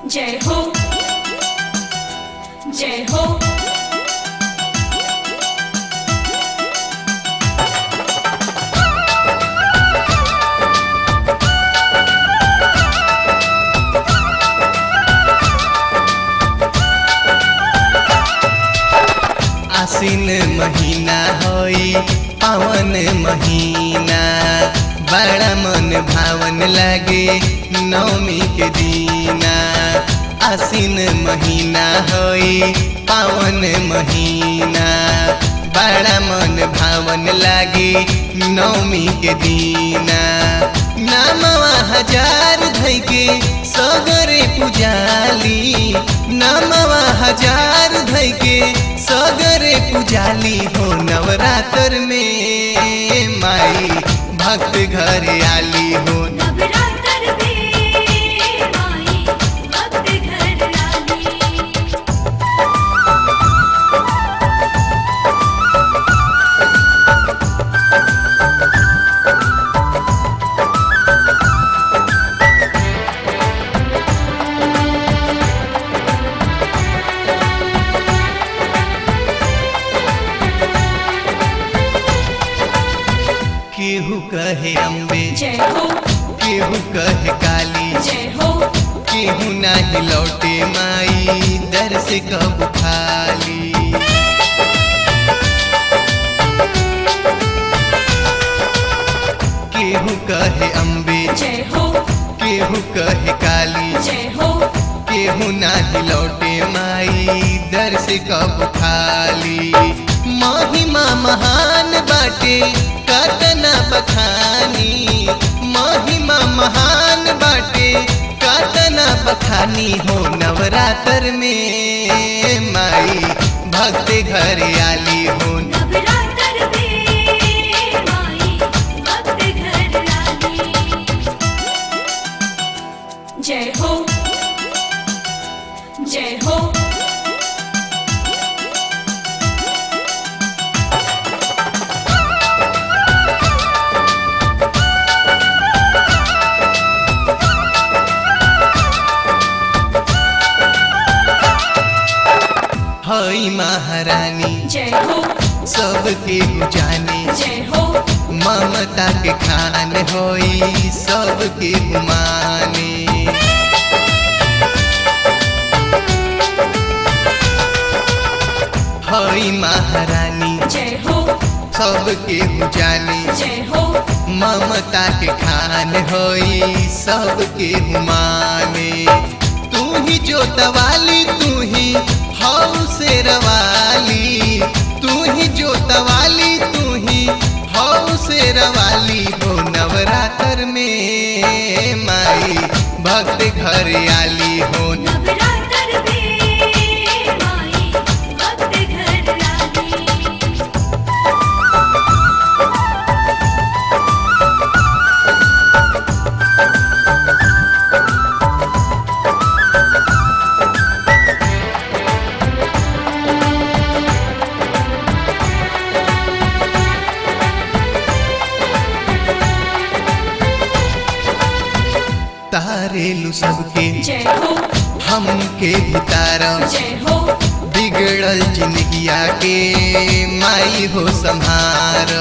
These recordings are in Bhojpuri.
जय हो, जय हो। आसिन महीना होई पावन महीना, बड़ा मन भावन लागे नवमी के दीना। आसिन महीना होई पावन महीना, बड़ा मन भावन लागे नवमी के दीना। नामवा हजार धैके सगरे पुजाली, नामवा हजार धैके सगरे पुजाली हो नवरात्र में माई भक्त घर आली हो। नवरात्र में माई भक्त घर आली। केहू कहे अम्बे, जय हो। केहू कहे काली, जय हो। केहू नाही लौटे माई दर से कब खाली। केहू कहे अम्बे, जय हो। केहू कहे काली, जय हो। केहू नाही लौटे माई दर से कब खाली। महिमा महान बाटे कतना बखानी, महिमा महान बाटे कतना बखानी हो नवरात्र में माई भक्त घर आली हो। नवरात्र में माई भक्त घर आली। जय हो, जय हो। हई महारानी जय हो। सबके जाने, जय हो। ममता के खान होई सबके माने। हई महारानी जय हो। सबके जाने, जय हो। ममता के खान होई सबके माने। तू ही जोतवाली तू ही हऊ शेरवाली, तू ही जोतवाली तू ही हऊ शेरवाली हो नवरात्र में माई भक्त घर आली हो। नवरात्र में माई भक्त घर आली। तारेलू सबके जय हो। हमके भी तारा, जय हो। बिगड़ल जिंदगिया के माई हो संहार।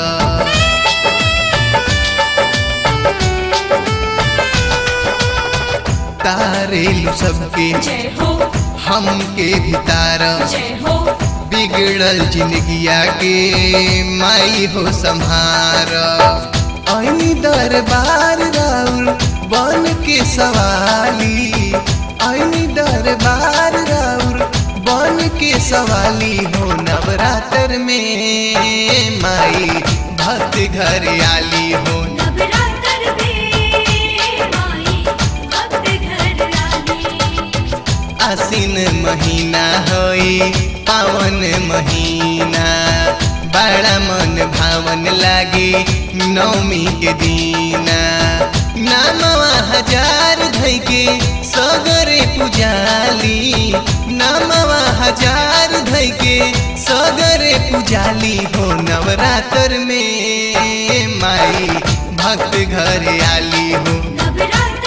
तारेलू सबके जय हो। हमके भी तारा, जय हो। बिगड़ल जिंदगिया के माई हो संहार। ऐनी दरबार राउर बन के सवाली, ऐनी दरबार राउर बन के सवाली हो नवरात्र में माई भक्त घर आली हो। नवरात्र में माई भक्त घर आली। आसिन महीना होई पावन महीना, बड़ा मन भावन लागे नवमी के दीना। नामवा हजार धैके सगरे पुजाली, नामवा हजार धैके सगरे पुजाली हो नवरात्र में माई भक्त घर आली हो। नवरात्र